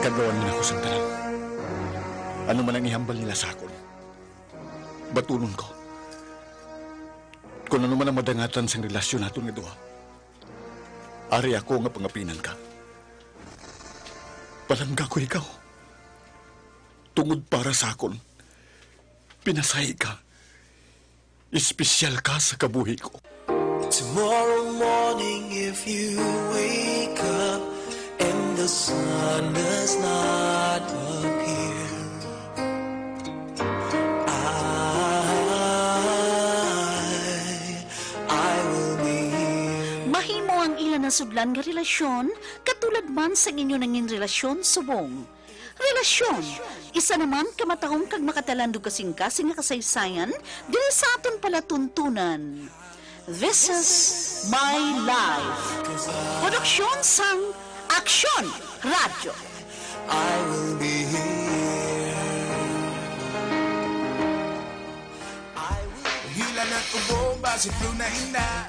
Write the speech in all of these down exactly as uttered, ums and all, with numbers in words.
Kagawan mo na ako sang tanan. Ano man ang ihambal nila sa akon, batunon ko. Kon ano man ang madangatan sang relasyon naton nga duha, ari ako nga pangapinan ka. Palangga ko ikaw. Tungod para sa akon, pinasahi ka. Espesyal ka sa kabuhi ko. Tomorrow morning, if you wake up and the sun does not appear, I, I will be here. Mahimo ang ila nasudlan nga relasyon, katulad man sang inyo nangin relasyon subong. Relasyon, isa naman ka matahom kag makatalandog kasing-kasing nga kasaysayan diri sa aton palatuntunan. This is My Life. Produksyon sang Aksyon Radyo. I will be here. I will Hila na ubo, basi flu na ina.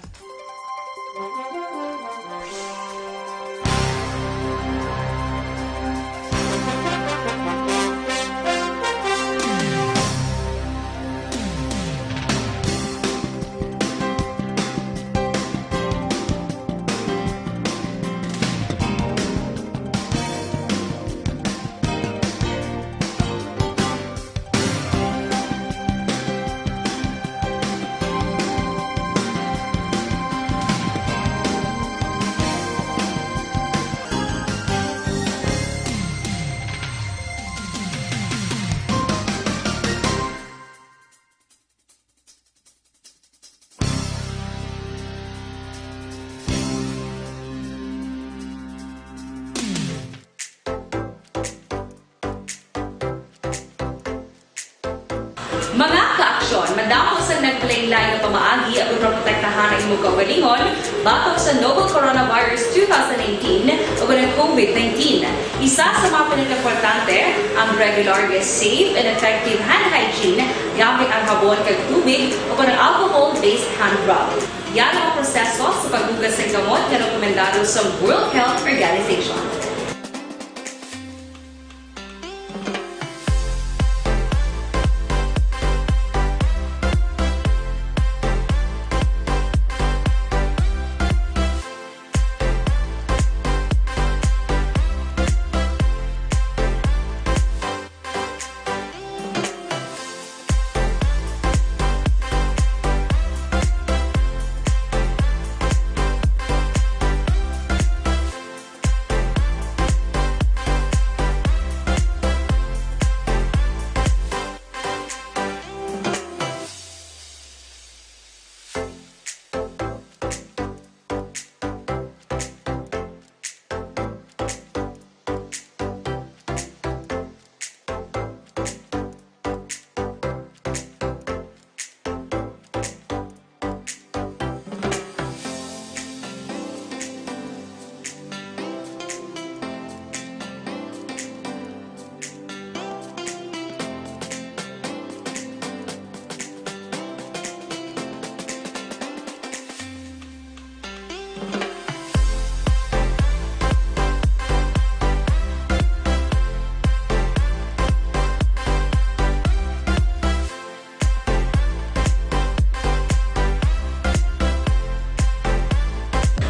Mga ka-aksyon, madamo sang nagpalain-lain nga pamaagi agud maprotektahan ang imo kaugalingon batok sa novel coronavirus two thousand nineteen ug ang COVID nineteen. Isa sa mga pinakaimportante, ang regular nga safe and effective hand hygiene gamit ang habon kag tubig o kon ang alcohol-based hand rub. Yara ang proseso sa paghugas sang kamot nga rekomendado sa World Health Organization.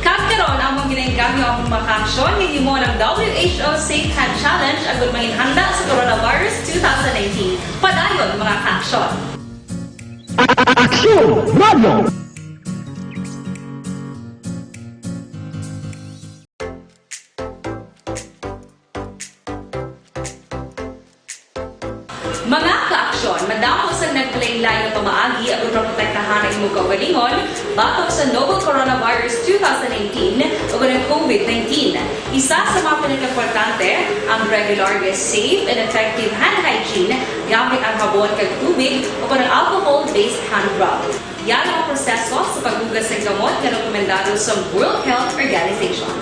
Kag karon, amon ginaengganyo ang mga kaaksyon nga gihimo ng W H O Safe Hand Challenge agud manginhanda sa coronavirus two thousand nineteen. Padayon, mga kaaksyon. Aksyon Radio! Mga kaaksyon, madamo sang nagpalain-lain nga pamaagi agud maprotektahan ang imo kaugalingon batok sa novel coronavirus two thousand nineteen ug ang COVID nineteen. Isa sa mga pinakaimportante, ang regular nga safe and effective hand hygiene gamit ang habon kag tubig o kon ang alcohol-based hand rub. Yara ang proseso sa paghugas sang kamot nga rekomendado sa World Health Organization.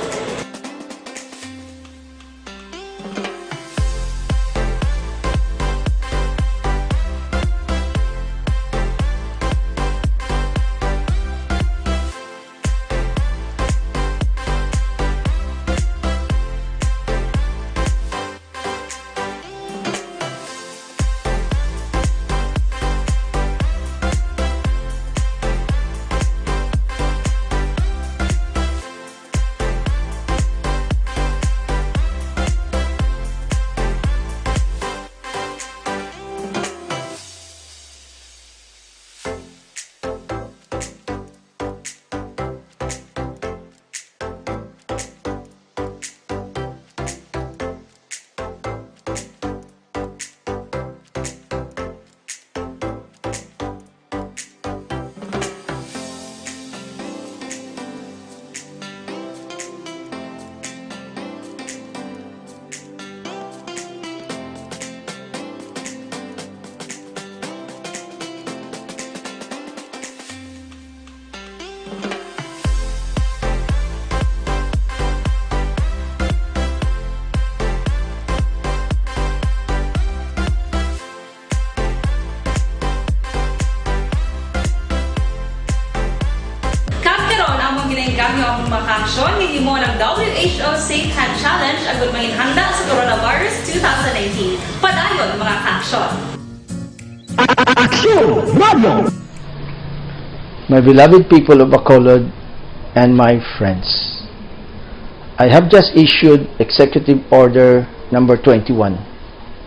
Ang mga kaaksyon, hinimo ng W H O Safe Hand Challenge agud manginhanda sa Coronavirus two thousand nineteen. Padayon, mga kaaksyon. Action Radio! My beloved people of Bacolod and my friends, I have just issued Executive Order number twenty-one,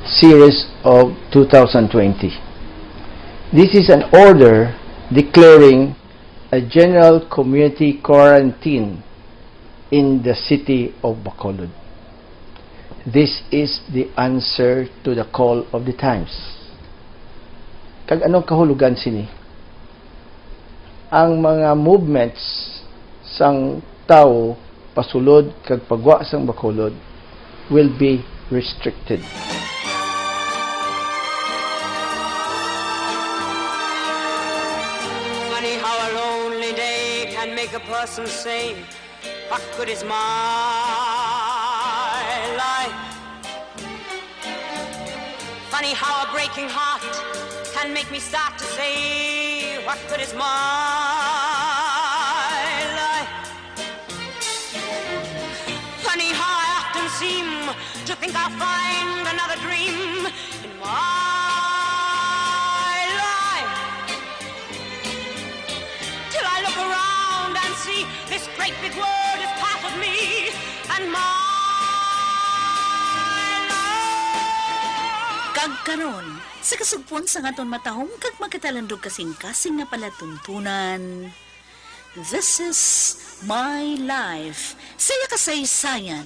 series of two thousand twenty. This is an order declaring a general community quarantine in the city of Bacolod. This is the answer to the call of the times. Kag anong kahulugan sini? Ang mga movements sang tawo pasulod kag pagwa sang Bacolod will be restricted. Funny how a lonely day can make a person say, "What good is my life?" Funny how a breaking heart can make me start to say, "What good is my life?" Funny how I often seem to think I'll find another dream in my life. Till I look around and see this great big world is part of me and my life. Kag karon, sa kasugpon sang aton matahom kag magkatalandog kasing-kasing nga palatuntunan, This is My Life, sa iya kasaysayan,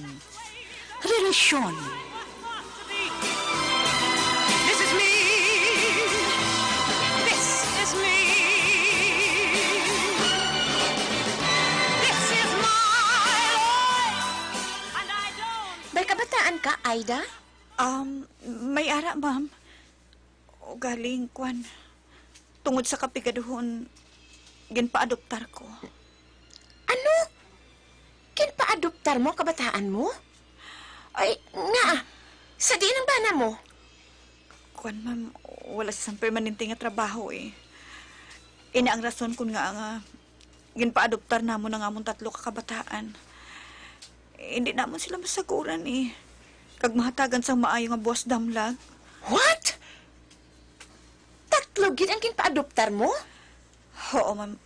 relasyon. This is me. This is me. This is my life. And I don't May kabataan ka, Aida? Um, may ara, ma'am. Ugaling, kwan, tungod sa kapigaduhon, ginpaadoptar ko. Ano? Ginpaadoptar mo ang kabataan mo? Ay, nga, sa diin ang bana mo? Kwan, ma'am, wala siyang permanente nga trabaho, eh. Ina ang rason kun nga nga ginpaadoptar namon ang amon tatlo ka kabataan. Hindi namon sila masaguran, eh. Kag mahatagan sang maayo nga buwas damlag. What? Tatlo gid ang ginpaadoptar mo? Oo, ma'am.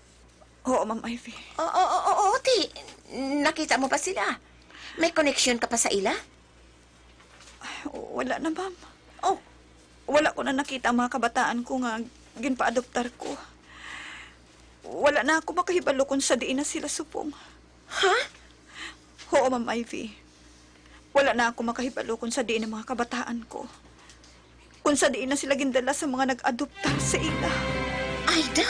Oo, Ma'am Ivy. Oo, oo, oo, ti, nakita mo pa sila? May koneksyon ka pa sa ila? Wala na, ma'am. Oh. Wala ko na nakita ang mga kabataan ko nga ginpaadoptar ko. Wala na ako makahibalo kung sa diin na sila subong. Ha? Oo, Ma'am Ivy. Wala na ako makahibalo kung sa diin ang mga kabataan ko. Kung sa diin na sila gindala sa mga nag-adoptar sa ila. Aida?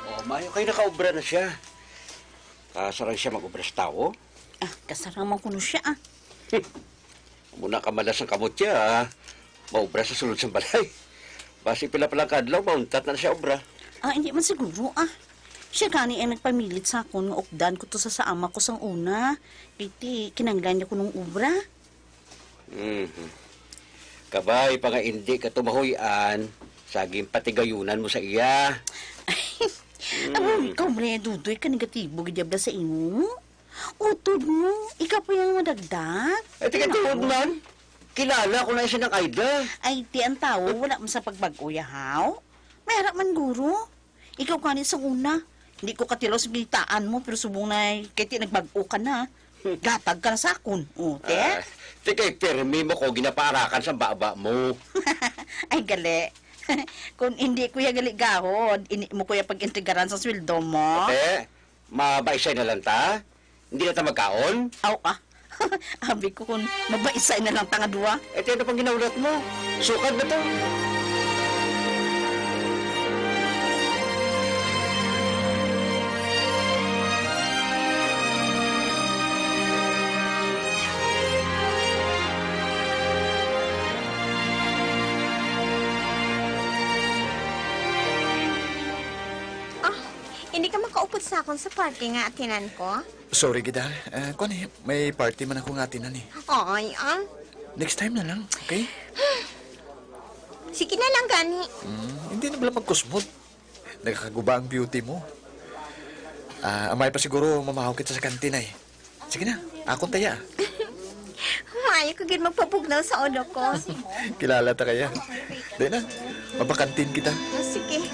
Oh, maayo kay nakaobra na siya. Kasarang siya mag-obra sa tawo? Ah, kasarang man kuno siya, ah. Amo na kamalas ang kamot siya, ah. Maobra sa sulod sang balay. Basi pila pa lang ka adlaw, mauntat na siya obra. Ah, hindi man siguro, ah. Siya gani ang nagpamilit sa akon nga updan ko to sa, sa ama ko sang una. Kay ti, kinahanglan niya kunong obra. Mhm. Kabay pa nga indi ka tumahuy-an sa ginpatigayunan mo sa iya. Amo, ikaw man ya, Dudoy, ka negatibo gid diabla sa imo. Utod mo, ikaw pa yang madagdag. Ay, tiga tuod man. Kilala ko na siya ng Aida. Ay, ti ang tawo, wala man sa pagbag-o, yahaw. May ara man, guro. Ikaw gani sa una, hindi ko katilaw sa balitaan mo, pero subong na kay ti nagbag-o ka na. Gatag ka na sa akon. O, te? Ah, ti kay pirmi mo ko ginapaarakan sa baba mo. Ay, gali. Kung hindi ko ya gali gahod, hindi mo ko ya pag-intrigaran sa sweldo mo. Ate, mabaisay na lang ta? Hindi na ta magkaon? Aw, ah. Abi ko kung mabaisay na lang ta nga duwa. Eh, ti ano pang ginahulat mo? Sukad na to. Hindi ka makaupod sa akon sa party nga atinan ko? Sorry gid, ah. Ah, kuwan eh, may party man ako nga atinan eh. Ay, ah. Next time na lang, okay? Sige na lang gani. Hmm, hindi na bala magkusmod. Nagakaguba ang beauty mo. Ah, amay pa siguro mamahaw kita sa kantin ay. Sige na, akon taya. Maayo ka gid magpabugnaw sa ulo ko. Kilala ta kaya. Di na, mapakantin kita. Ah, sige.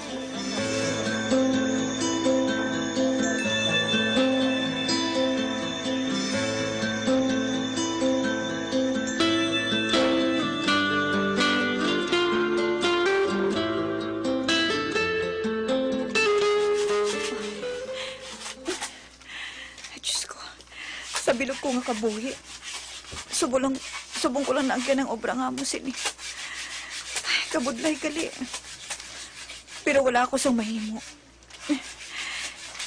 Ay, Diyos ko. Sa bilog ko nga kabuhi, subong lang, subong ko lang naagyan ang obra nga amo sini. Ay, kabudlay gali. Pero wala ako sang mahimo.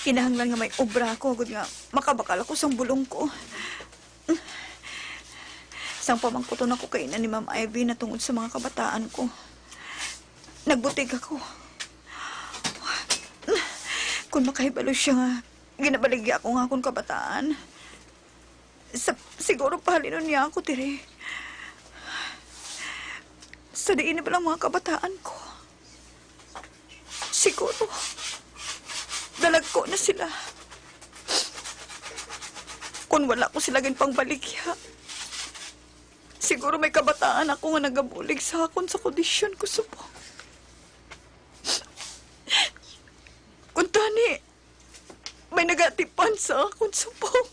Kinahanglan nga may obra ako, agod nga makabakal ako sang bulong ko. Sang pamangkuton ako kay ina ni Ma'am Ivy natungod sa mga kabataan ko, nagbutig ako. Kung makahibalo siya nga ginabaligya ako nga akon kabataan, sa, siguro pahalinon niya ako diri. Sa diin na bala ang mga kabataan ko? Siguro, dalagko na sila. Kung wala ko sila ginpangbaligya, siguro may kabataan ako nga nagabulig sa akon sa kondisyon ko subong. Kuntani, may nagatipan sa akon subong.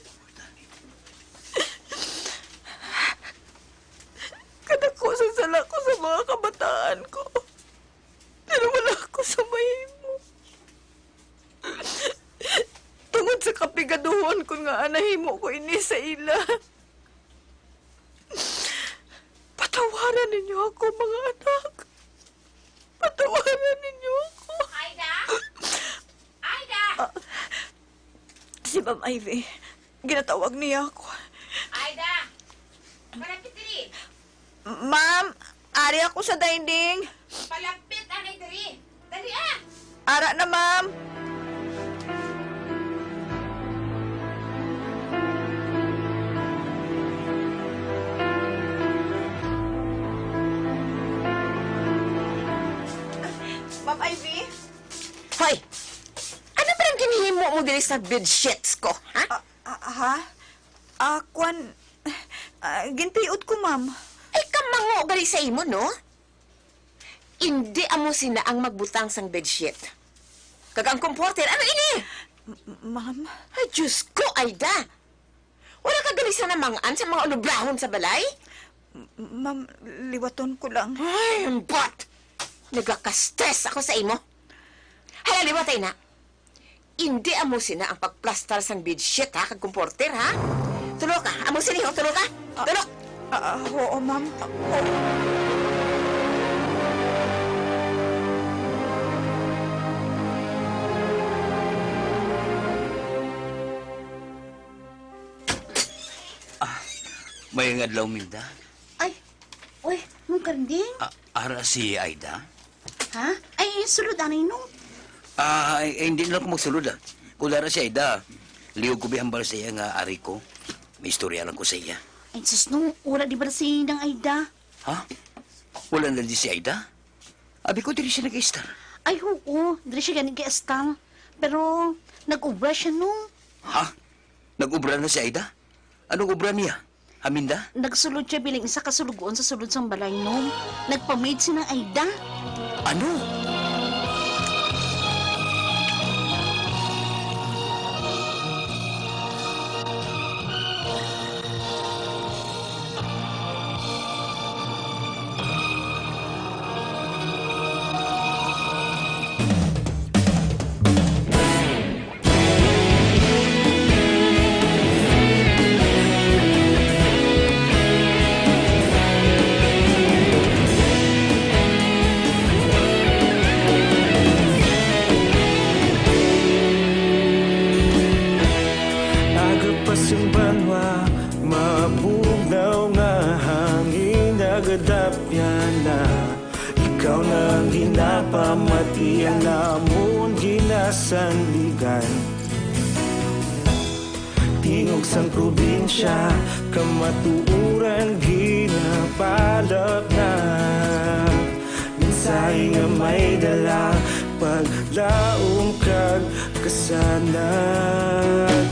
Kadako sa sala ko sa mga kabataan ko. Pero wala ako sa mahimo. Tungod sa kapigaduhon ko nga nahimo ko ini sa ila. Patawaran ninyo ako, mga anak. Patawaran ninyo ako. Aida? Aida! Ah, si Ma'am Ivy, ginatawag niya ako. Aida! Malapit diri. Ma'am, ari ako sa dining. Palapit anay diri. Dali, ah! Ara na, ma'am. Ma'am Ivy? Hoy! Ano ba ang ginhimo mo diri sa bedsheets ko, ha? Ah, ah, ha? Ah, kwan, ah, ginpiot ko, ma'am. Ay, kamango gali sa imo, no? Indi amo sina ang magbutang sang bedsheet. Kag ang comforter, ano ini? M-, ma'am. Ay, Diyos ko, Aida! Wala ka gali sa namang-an sa mga ulubrahon sa balay? M-, ma'am, liwaton ko lang. Ay, ambot! Nagaka-stress ako sa imo. Hala, liwatay na. Indi amo sina ang pagplastar sang bedsheet, ha, kag comforter, ha? Tulo ka. Amo sini, ho, tulo ka. Ah, tulo. Ah, ah, oo, ma'am. Oo. Ah, may adlaw, Minda. Ay, uy, Mang Karding. Ah, ara si Aida? Ha? Ay, sulod anay, no? Ah, ay, ay, hindi na lang ko magsulod, ah. Kung ara si Aida, liog ko bihambal sa iya nga ari ko. May istorya lang ko sa iya. Ay, sus, no, wala di ba si Nang Aida? Ha? Wala na di si Aida? Abi ko, diri siya nag-istar. Ay, oo, diri siya gani nag-istar. Pero, nag-ubra siya, no? Ha? Nag-ubra na si Aida? Anong ubra niya? Aminda? Nagsulod siya bilang isa ka sulugoon sa sulod sang balay, no? Nagpa-maid si Nang Aida. Ano? Aga pa sing banwa, mabugnaw nga hangin, nagadapyan na. Ikaw na Ang ginapamatian namon ginasandigan, tingog sang probinsya, kamatuoran ginapalapnag. Mensahe nga may dala, paglaom kag kasanag.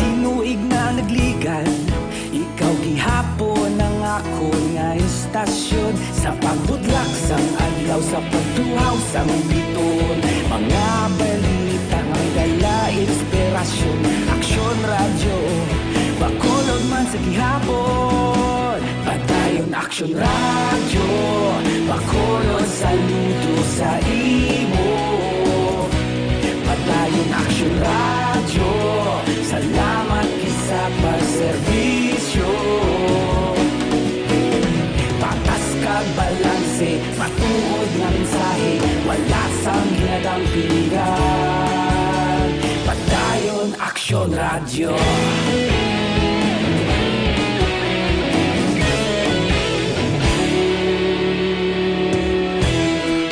Tinuig na nagligan, ikaw gihapon ang akon nga istasyon. Sa pagbutlak sang adlaw, sa pagtuhaw sang biton, mga balita nga may dala inspirasyon. Aksyon Radyo, Bacolod man sa gihapon. Padayon Aksyon Radyo, Bacolod, saludo sa imo. Padayon Aksyon Radyo, salamat gid sa pagserbisyo. Patas kag balanse, matuod nga mensahe, wala sang ginadampigan. Padayon Aksyon Radyo.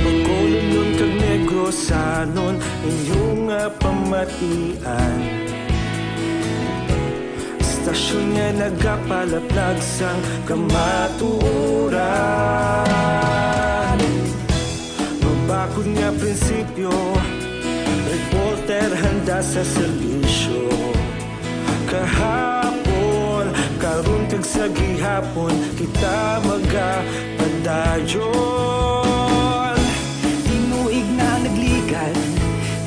Bacolodnon kag Negrosanon, inyo nga pamatian. Istasyon nga nagapalaplag sang kamatuoran. Mabakod nga prinsipyo, reporter handa sa serbisyo. Kahapon, karon kag sa gihapon, kita magapadayon. Tinuig na nagligan,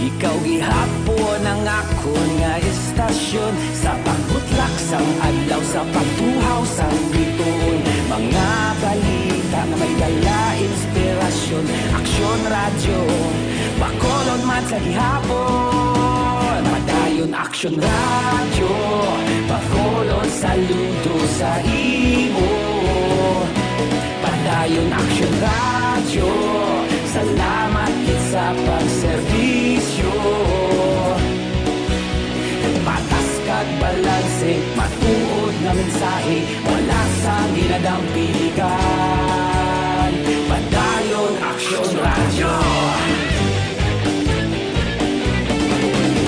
ikaw gihapon ang akon nga istasyon. Sa pagbutlak sang adlaw, sa pagtuhaw sang biton, mga balita nga may dala inspirasyon. Aksyon Radyo, Bacolod man sa gihapon. Padayon Aksyon Radyo, Bacolod, saludo sa imo. Padayon Aksyon Radyo, salamat gid sa pagserbisyo. Patas kag balanse, matuod nga mensahe, wala sang ginadampigan. Padayon Aksyon Radyo.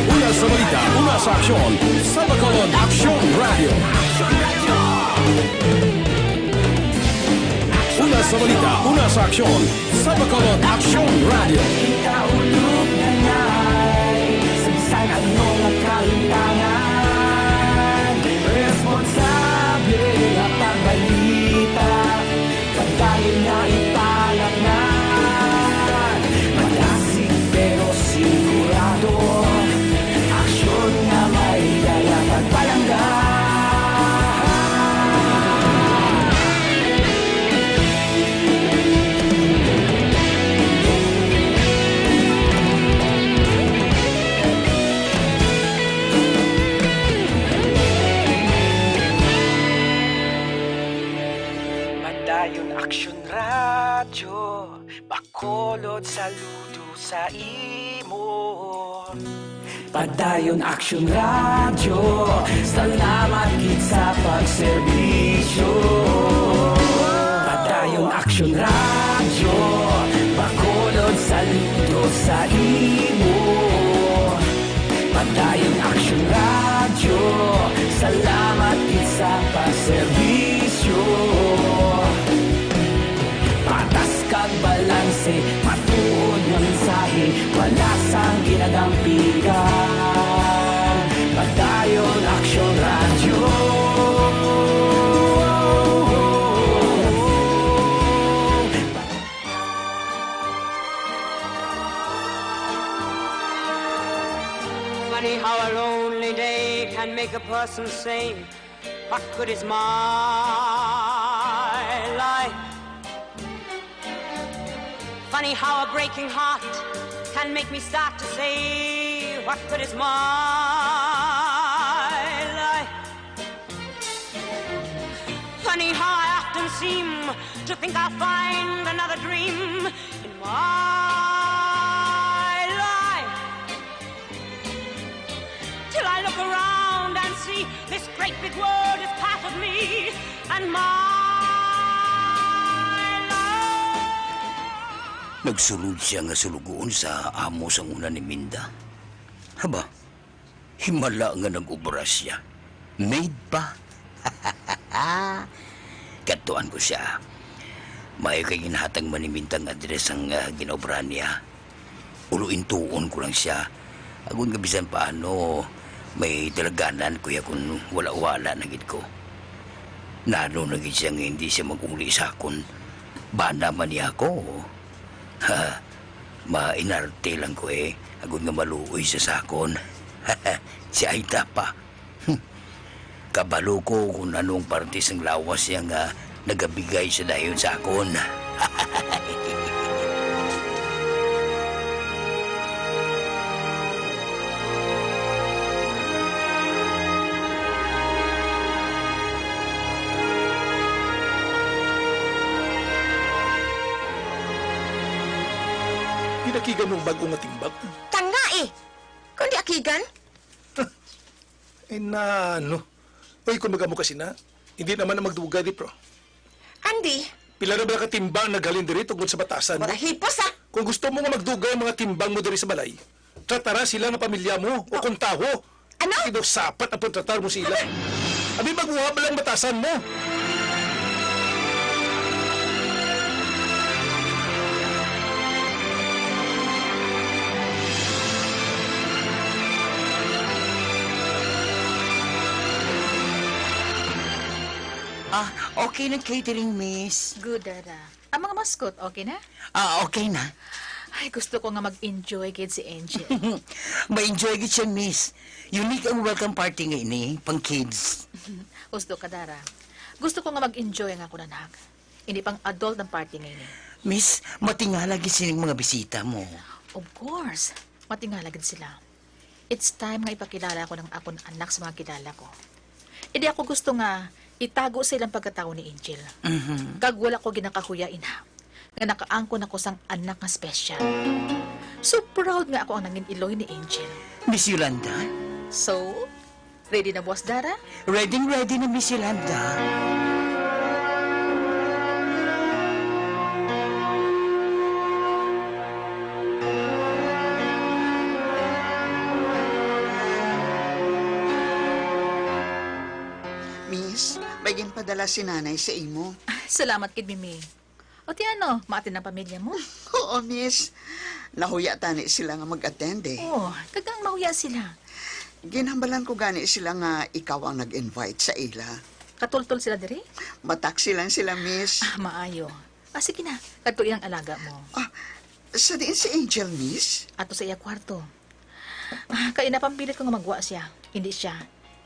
Una sa balita, una sa aksyon, sa Bacolod Aksyon Radyo. Una sa balita, una sa aksyon, sa Bacolod Aksyon Radyo. Kita ulog na nay, sa bisan ano nga kalimtangan, responsable nga pagbalita. Padayon na ipalaknad, madasig pero sigurado. Aksyon nga may dala pagpalangga. Padayon Aksyon Radyo, Bacolod, saludo sa imo. Padayon Aksyon Radyo, salamat gid sa pagserbisyo. Padayon Aksyon Radyo, Bacolod, saludo sa imo. Padayon Aksyon Radyo, salamat gid sa pagserbisyo. Patas kag balanse, matuod nga mensahe, wala sang ginadampigan. Padayon Aksyon Radyo. Funny how a lonely day can make a person say, "What good is my life?" Funny how a breaking heart can make me start to say, "What good is my life?" Funny how I often seem to think I'll find another dream in my life, till I look around and see this great big world is part of me and my life. Nagsulod siya nga sulugoon sa amo sang una ni Minda. Haba, himala nga nag-obra sia. Maid pa. Kadtuan ko sia. Maayo kay ginhatag man ni Minda ang address sang, ah, ginaobra niya. Ulo-intuon ko lang sia. Agod nga bisan paano, may dalaganan ko iya kon wala-wala na gid ko. Nano na gid sia nga hindi sia mag-uli sa akon? Bana man niya ako. Ha, mainarte lang ko, eh, agod nga maluoy siya sa akon. Si Aida pa. Hmm. Kabalo ko kung anong parte sang lawas niya nga nagabigay siya dayon sa akon. Ginakigan mo ang bag-o nga timbang? Tanga eh! Kundi akigan? Ay, nano? Uy, kung mag-amo ka sina, hindi naman na magdugay di, pro. Andy? Pila na ba ka timbang naghalin diri tungod sa batasan mo? Wala hipos, ah! Kung gusto mo nga magdugay ang mga timbang mo diri sa balay, tratara sila nga pamilya mo o kung tawo. Ano? Kino sapat ang pagtratar mo sila? Abi, magbuha ba lang batasan mo? Ah, okay na catering, miss. Good, Dara. Ang mga mascot, okay na? Ah, okay na. Ay, gusto ko nga mag-enjoy gid si Angel. Ma-enjoy gid siya, miss. Unique ang welcome party nga ini, pang kids. Gusto ka, Dara. Gusto ko nga mag-enjoy ang akon anak. Hindi pang adult ang party nga ini. Miss, matingala gid sining mga bisita mo. Of course. Matingala gid sila. It's time nga ipakilala ko ang akon anak sa mga kilala ko. Hindi ako gusto nga itago sa ilang pagkatawo ni Angel. Mhm. Kag wala ko ginakahuya ina nga nakaangkon ako sang anak nga special. So proud nga ako ang nangin iloy ni Angel. Miss Yolanda? So, ready na, Boss Dara? Ready, ready na, Miss Yolanda. Miss, may ginpadala si Nanay sa imo. Ah, salamat gid, Mimi. O, ti ano, ma-attend ang pamilya mo? Oo, miss. Nahuya tani sila nga mag-attend, eh. Oh, kag ang mahuya sila. Ginhambalan ko gani sila nga ikaw ang nag-invite sa ila. Katultol sila diri? Mataksi lang sila, miss. Ah, maayo. Ah, sige na. Kadto ilang alaga mo. Ah, sa diin si Angel, miss? Ato sa iya kwarto. Ah, kay napampilit ko nga magwa siya. Hindi siya.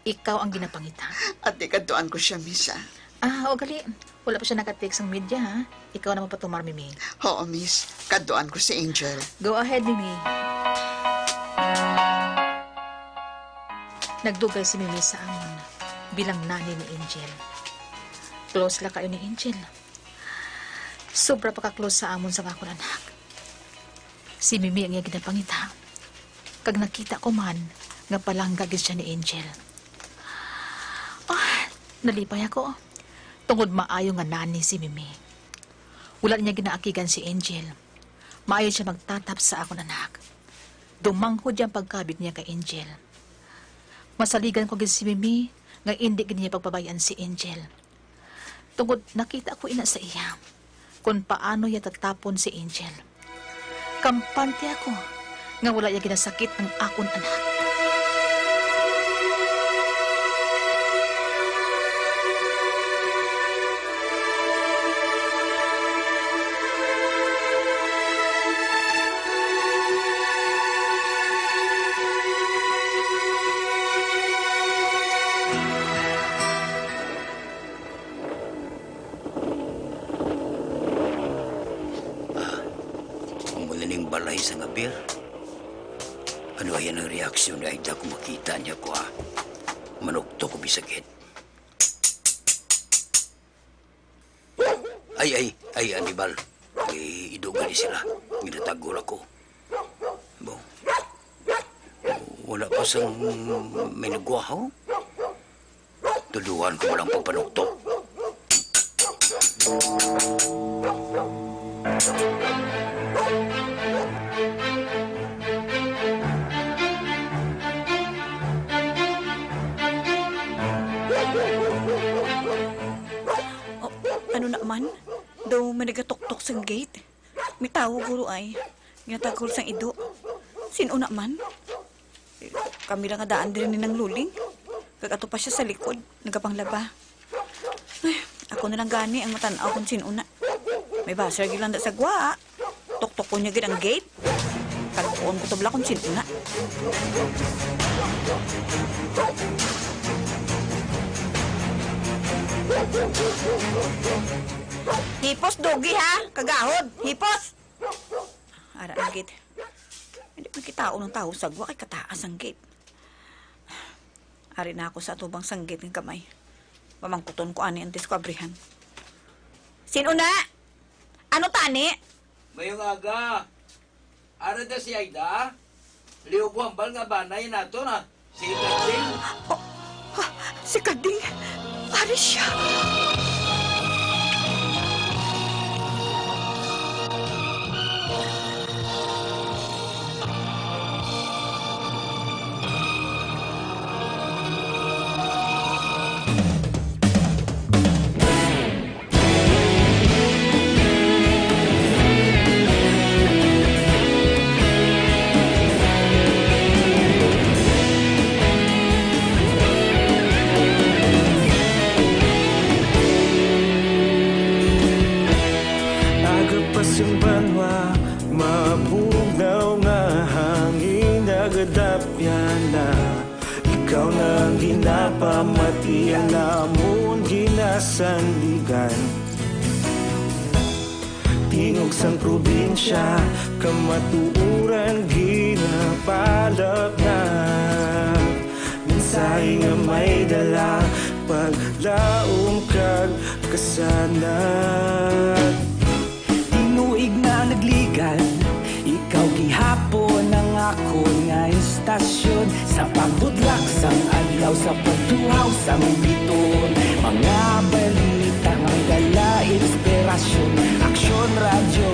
Ikaw ang ginapangita. Ate, kadtuan ko siya, miss, ah. Ah, o gali. Wala pa siya naka-text sang media, ha? Ikaw na mapatumar, Mimi. Oo, miss. Kadtuan ko si Angel. Go ahead, Mimi. Nagdugay si Mimi sa amon bilang nanay ni Angel. Close la kayo ni Angel. Sobra pa ka close sa amon sa akon anak. Si Mimi ang iya ginapangita, kag nakita ko man nga palangga gid siya ni Angel. Ah, nalipay ako, tungod maayo nga nani si Mimi. Wala niya ginaakigan si Angel. Maayo siya magtatap sa akon anak. Dumanghod niya ang pagkabig niya kay Angel. Masaligan ko gid si Mimi nga indi gid niya pagpabay-an si Angel. Tungod nakita ko ina sa iya kon paano iya tatapon si Angel. Kampante ako nga wala iya ginasakit ang akon anak. Ah, amo na ning balay sa Javier. Ano kaya ang reaksyon ni Aida kung makita niya ko, ah? Manuktok ko bisag hit. Ay, ay, ay, Anibal. Ay, ido gani sila. Ginatagol ako. Bo. Wala pa sang may nagwahaw. Tuduhan ko lang pagpanuktok. Oh, ano na man? Daw may nagatuktok sa gate. May tawo, guro, ay. Ginatagol sang ido. Sin-o na man? Eh, kami lang nga daan diri ni Nang Luling. Kag ato pa sia sa likod, nagapanglaba. Ay, ako na lang gani ang matan-aw kung sin-o na. May basher gid lang da sa gwa. Tuktok ko niya gid ang gate. Kag-on ko to bala kung sin-o na. Hipos, Dogi, ha? Kagahod! Hipos! Ara ang gate. Hindi makitaon ang tawo sa gwa kay kataas ang gate. Ari na ako sa atubang sang gate nga gamay. Pamangkuton ko ani antes ko abrihan. Sin-o na? Ano tani? Mayong aga. Ara da si Aida? Liog hambal nga banay nato na. Si Kading? Oh, ah, si Kading. Ari siya. Aga pa sing banwa, mabugnaw nga hangin, nagadapyan na. Ikaw na ang ginapamati, ang amon ginasandigan. Tingog sang probinsya, kamatuoran ginapalapnag. Mensahe nga may dala, paglaom kag kasanag. Tinuig na nagligan, ikaw gihapon ang akon nga istasyon. Sa pagbudlak sang adlaw, sa pagtuhaw sang biton, mga balita nga dala inspirasyon. Aksyon Radyo,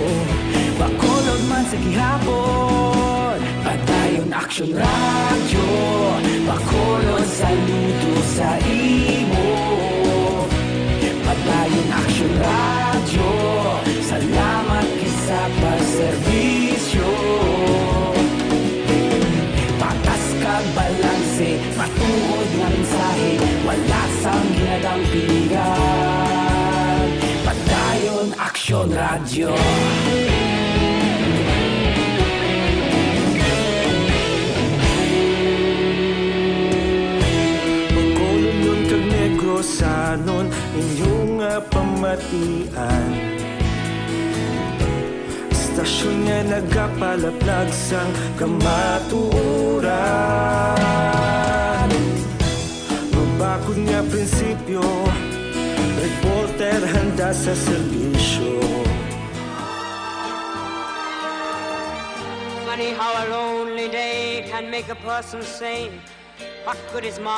Bacolod man sa gihapon. Padayon Aksyon Radyo, Bacolod, saludo sa imo. Padayon Aksyon Radyo, salamat gid sa pagserbisyo. Patas kag balanse, matuod nga mensahe, wala sang ginadampingan. Padayon Aksyon Radyo. Bacolod kag Negrosanon, inyo nga pamatian. Istasyon nga nagapalaplag sang kamatuoran. Mabakod nga prinsipyo, reporter handa sa serbisyo. Funny how a lonely day can make a person say, "What good is my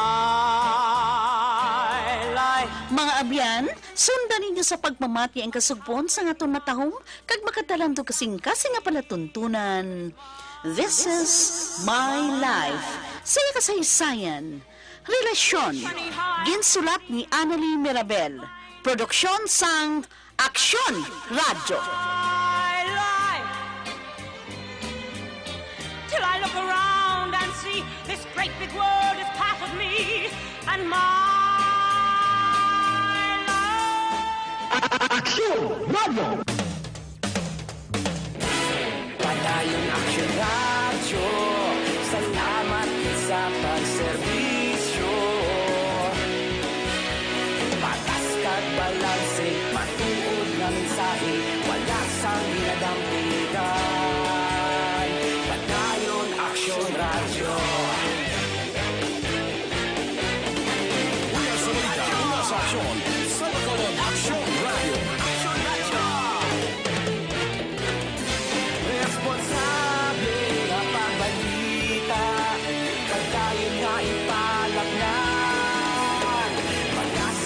life?" Mga abyan, sundan ninyo sa pagpamati ang kasugpon sang aton natahom kag makatalandog kasing-kasing nga palatuntunan. This is My Life. Sa iya kasaysayan, relasyon. Ginsulat ni Annalie Mirabel. Produksyon sang Aksyon Radyo. My life, till I look around and see this great big world is part of me and my life. Aksyon Radyo. Padayon Aksyon Radyo, salamat sa pagserbisyo. Patas kag balanse, matuod nga mensahe, wala sang ginadampigan. Padayon Aksyon Radyo.